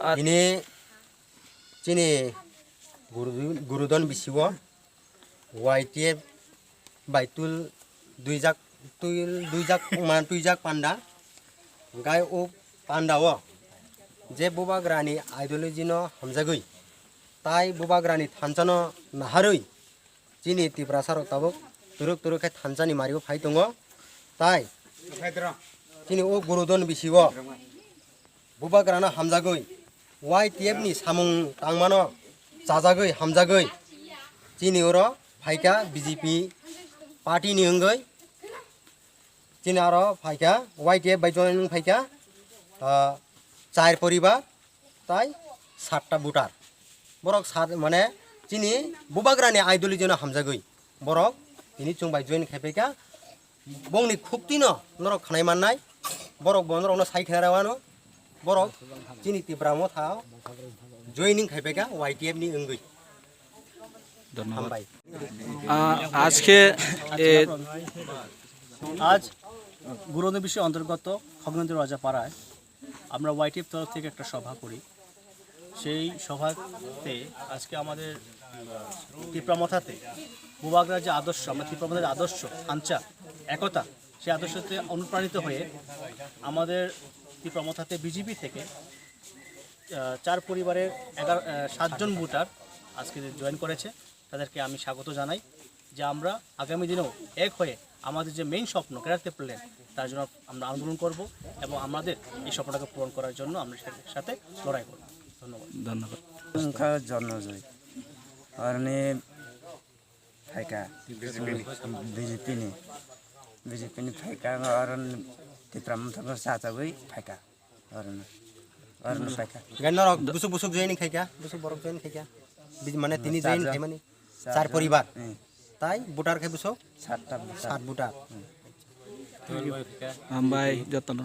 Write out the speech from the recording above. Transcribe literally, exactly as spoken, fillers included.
Bini chini guru-, gurudon bisi o Y T F bai tul duijak, tul duijak, ma tuijak panda. Hwnkhe o panda o je bubagrani ideology no hamjagwi, tai bubagrani thansa no naharwi, chini Tiprasa rok tabuk turuk turuk khe thansa ni mari o phai tongo. Tai chini o gurudon bisi o bubagrano hamjagwi, Y T F ni samung tangmano chajagwi hamjagwi chini oro phaikha B J P party ni wngwi, chini aro phaikha Y T F bai join wng phaikha, ah, char poribar tai satta voter. Borok sat mane chini bubagrani ideology no hamjagwi borok tini chwng bai join khai phaikha. Bongni khuktino norok khnai mannai, borok bo norokno sai khnai rwano, borok chini Tipra Motha joining khai phaikha Y T F ni wngwi. ধন্যবাদ। Hambai। আহ, আজকে এ, আজ গুরুনবী অন্তর্গত খগেন্দ্র রাজা পাড়ায় আমরা ওয়াইটিএফ তরফ থেকে একটা সভা করি। সেই সভাতে আজকে আমাদের, আহ, তিপ্রা মথাতে বুবাগ্রার যে আদর্শ, আমরা তিপ্রা মথার যে আদর্শ, আঞ্চা, একতা, সেই আদর্শতে অনুপ্রাণিত হয়ে আমাদের তিপ্রা মথাতে বিজেপি থেকে, আহ, চার পরিবারের এগারো, আহ, সাতজন ভোটার আজকে জয়েন করেছে। তাদেরকে আমি স্বাগত জানাই যে আমরা আগামী দিনেও এক হয়ে আমাদের যে মেইন স্বপ্ন, গ্রেটার তিপ্রাল্যান্ড, তার জন্য আমরা আন্দোলন করব এবং আমাদের এই স্বপ্নটাকে পূরণ করার জন্য আমরা সাথে, সাথে লড়াই করব। ধন্যবাদ। ধন্যবাদ। Wngkha Jornojoy. Aroni phaikha B J P ni. B J P ni phaikha, aroni Tipra Motha no chachagwi phaikha. Aroni. Aroni phaikha. Gan norok busuk busuk joining khaikha, busuk borok joining khaikha. Bij-, mane tini join khaimani. Char poribar. Hmm. Tai voter khai busuk? Satta voter. Sat voter. Hambai jotono.